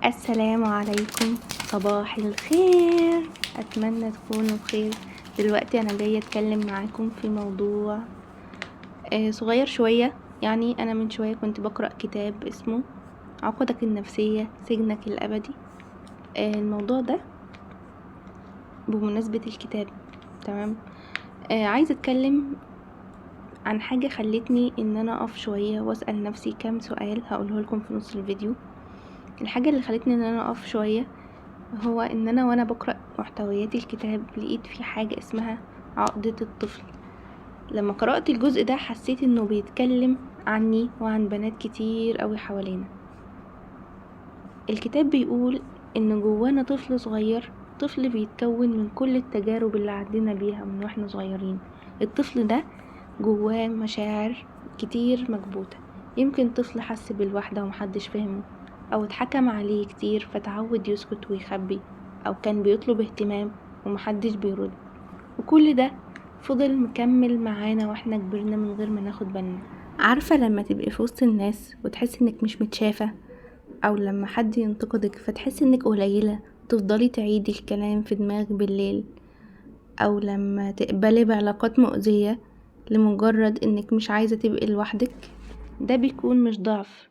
السلام عليكم، صباح الخير. اتمنى تكونوا بخير. دلوقتي انا جاية اتكلم معاكم في موضوع صغير شوية. انا من شوية كنت بقرا كتاب اسمه عقدك النفسية سجنك الابدي. الموضوع ده بمناسبة الكتاب، تمام. عايزه اتكلم عن حاجة خلتني ان انا اقف شوية واسال نفسي كام سؤال هقوله لكم في نص الفيديو. الحاجة اللي خلتني ان انا اقف شوية هو ان انا وانا بقرا محتويات الكتاب لقيت في حاجة اسمها عقده الطفل. لما قرات الجزء ده حسيت انه بيتكلم عني وعن بنات كتير قوي حوالينا. الكتاب بيقول ان جوانا طفل صغير، طفل بيتكون من كل التجارب اللي عدينا بيها من واحنا صغيرين. الطفل ده جواه مشاعر كتير مكبوتة. يمكن طفل حس بالوحدة ومحدش فهمه، او اتحكم عليه كتير فتعود يسكت ويخبي، او كان بيطلب اهتمام ومحدش بيرد، وكل ده فضل مكمل معانا واحنا كبرنا من غير ما ناخد بالنا. عارفة لما تبقي في وسط الناس وتحس انك مش متشافة، او لما حد ينتقدك فتحس انك قليلة وتفضلي تعيدي الكلام في دماغك بالليل، او لما تقبلي بعلاقات مؤذية لمجرد انك مش عايزة تبقي لوحدك. ده بيكون مش ضعف،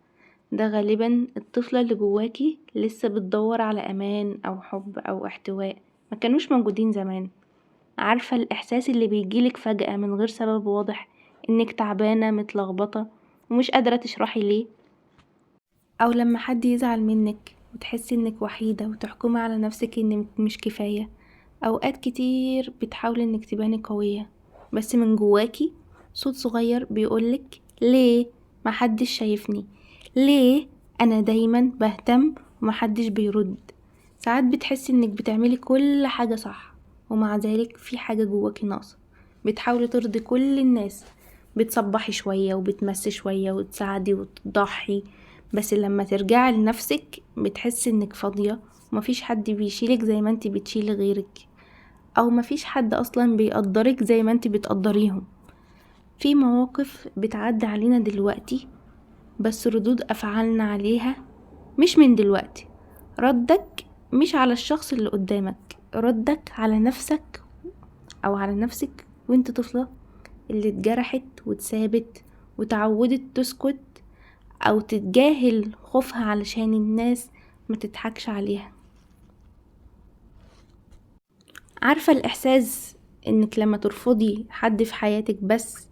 ده غالبا الطفلة اللي جواكي لسه بتدور على امان او حب او احتواء ما كانوش موجودين زمان. عارفة الاحساس اللي بيجيلك فجأة من غير سبب واضح، انك تعبانة متلخبطة ومش قادرة تشرحي ليه، او لما حد يزعل منك وتحسي انك وحيدة وتحكمي على نفسك انك مش كفاية. اوقات كتير بتحاولي انك تباني قوية، بس من جواكي صوت صغير بيقولك ليه محدش شايفني، ليه انا دايما بهتم ومحدش بيرد. ساعات بتحسي انك بتعملي كل حاجة صح ومع ذلك في حاجة جواكي ناقصة. بتحاولي ترضي كل الناس، بتصبحي شوية وبتمسي شوية وتساعدي وتضحي، بس لما ترجعي لنفسك بتحسي انك فاضية ومفيش حد بيشيلك زي ما انت بتشيلي غيرك، او مفيش حد اصلا بيقدرك زي ما انت بتقدريهم. في مواقف بتعدي علينا دلوقتي بس ردود افعالنا عليها مش من دلوقتي. ردك مش على الشخص اللي قدامك، ردك على نفسك او على نفسك وانت طفلة اللي اتجرحت واتسابت وتعودت تسكت او تتجاهل خوفها علشان الناس ما تضحكش عليها. عارفة الاحساس انك لما ترفضي حد في حياتك بس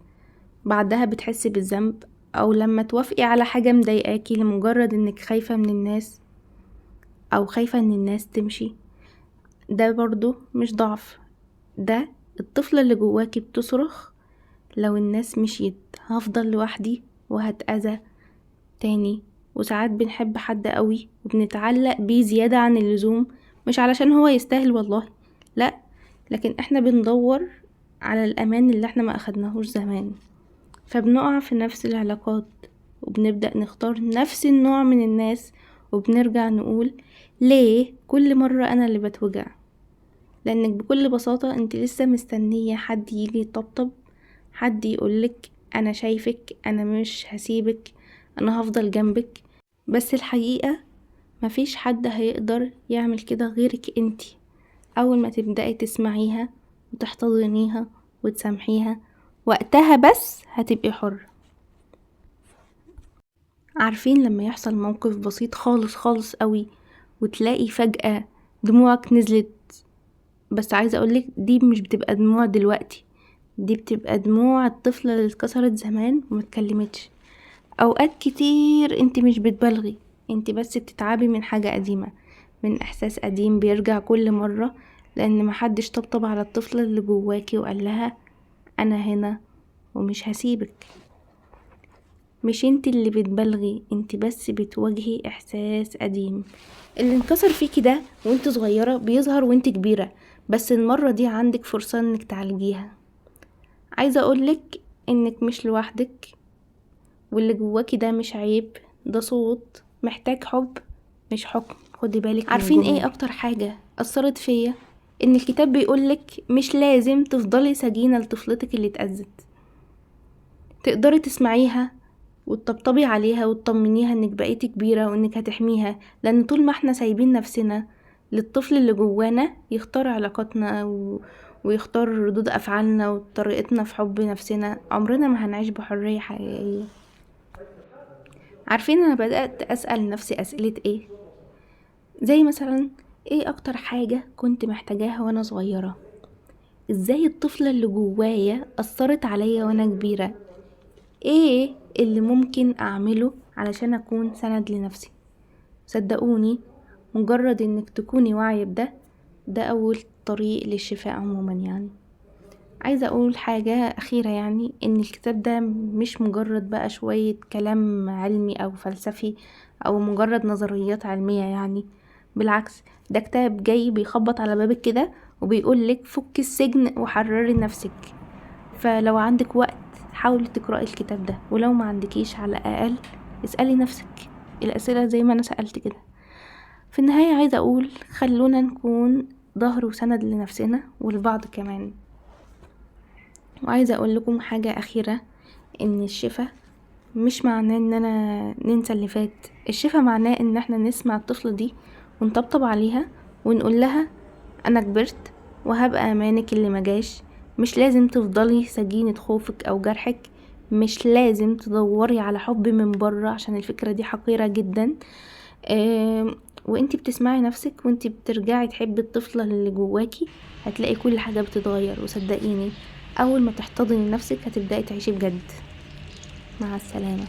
بعدها بتحسي بالذنب، او لما توافقي على حاجة مضايقاكي لمجرد انك خايفة من الناس او خايفة ان الناس تمشي. ده برضو مش ضعف، ده الطفلة اللي جواكي بتصرخ لو الناس مشيت هفضل لوحدي وهتأذى تاني. وساعات بنحب حد قوي وبنتعلق بيه زيادة عن اللزوم، مش علشان هو يستاهل والله، لا، لكن احنا بندور على الامان اللي احنا ما اخدناهوش زمان، فبنقع في نفس العلاقات وبنبدأ نختار نفس النوع من الناس، وبنرجع نقول ليه كل مرة انا اللي بتوجع. لانك بكل بساطة انت لسه مستنية حد يجي يطبطب، حد يقولك انا شايفك، انا مش هسيبك، انا هفضل جنبك. بس الحقيقة مفيش حد هيقدر يعمل كده غيرك انتي. اول ما تبدأي تسمعيها وتحتضنيها وتسامحيها وقتها بس هتبقي حرة. عارفين لما يحصل موقف بسيط خالص خالص قوي وتلاقي فجأة دموعك نزلت؟ بس عايزة اقولك دي مش بتبقى دموع دلوقتي، دي بتبقى دموع الطفلة اللي اتكسرت زمان وما اتكلمتش. اوقات كتير انت مش بتبالغي، انت بس بتتعبي من حاجة قديمة، من احساس قديم بيرجع كل مرة، لان محدش طبطب على الطفلة اللي جواكي وقال لها انا هنا ومش هسيبك. مش انت اللي بتبالغي، انت بس بتواجهي احساس قديم. اللي انكسر فيكي ده وانت صغيرة بيظهر وانت كبيرة، بس المرة دي عندك فرصة انك تعالجيها. عايزة اقولك انك مش لوحدك، واللي جواكي ده مش عيب، ده صوت محتاج حب مش حكم. خدي بالك. عارفين ايه اكتر حاجة اثرت فيا؟ ان الكتاب بيقولك مش لازم تفضلي سجينة لطفلتك اللي اتأذت، تقدري تسمعيها وتطبطبي عليها وتطمنيها انك بقيتي كبيرة وانك هتحميها. لان طول ما احنا سايبين نفسنا للطفل اللي جوانا يختار علاقاتنا ويختار ردود افعالنا وطريقتنا في حب نفسنا، عمرنا ما هنعيش بحرية حقيقية. عارفين انا بدأت اسأل نفسي اسئلة ايه؟ زي مثلا ايه اكتر حاجة كنت محتاجاها وانا صغيرة؟ ازاي الطفلة اللي جوايا اثرت عليا وانا كبيرة؟ ايه اللي ممكن اعمله علشان اكون سند لنفسي؟ صدقوني مجرد انك تكوني واعية بده، ده اول طريق للشفاء عموما. يعني عايزة اقول حاجة اخيرة، يعني ان الكتاب ده مش مجرد بقى شوية كلام علمي او فلسفي او مجرد نظريات علمية، يعني بالعكس ده كتاب جاي بيخبط على بابك كده وبيقولك فك السجن وحرري نفسك. فلو عندك وقت حاولي تقرأي الكتاب ده، ولو ما عندكيش على الأقل اسألي نفسك الأسئلة زي ما أنا سألت كده. في النهاية عايزة أقول خلونا نكون ظهر وسند لنفسنا والبعض كمان. وعايزة أقول لكم حاجة أخيرة، إن الشفاء مش معناه إن أنا ننسى اللي فات، الشفاء معناه إن احنا نسمع الطفلة دي ونطبطب عليها ونقول لها أنا كبرت وهبقى أمانك اللي مجاش. مش لازم تفضلي سجينة خوفك أو جرحك، مش لازم تدوري على حب من بره عشان الفكرة دي حقيرة جدا. وانتي بتسمعي نفسك وانتي بترجعي تحبي الطفلة اللي جواكي هتلاقي كل حاجة بتتغير. وصدقيني اول ما تحتضني نفسك هتبدأي تعيشي بجد. مع السلامة.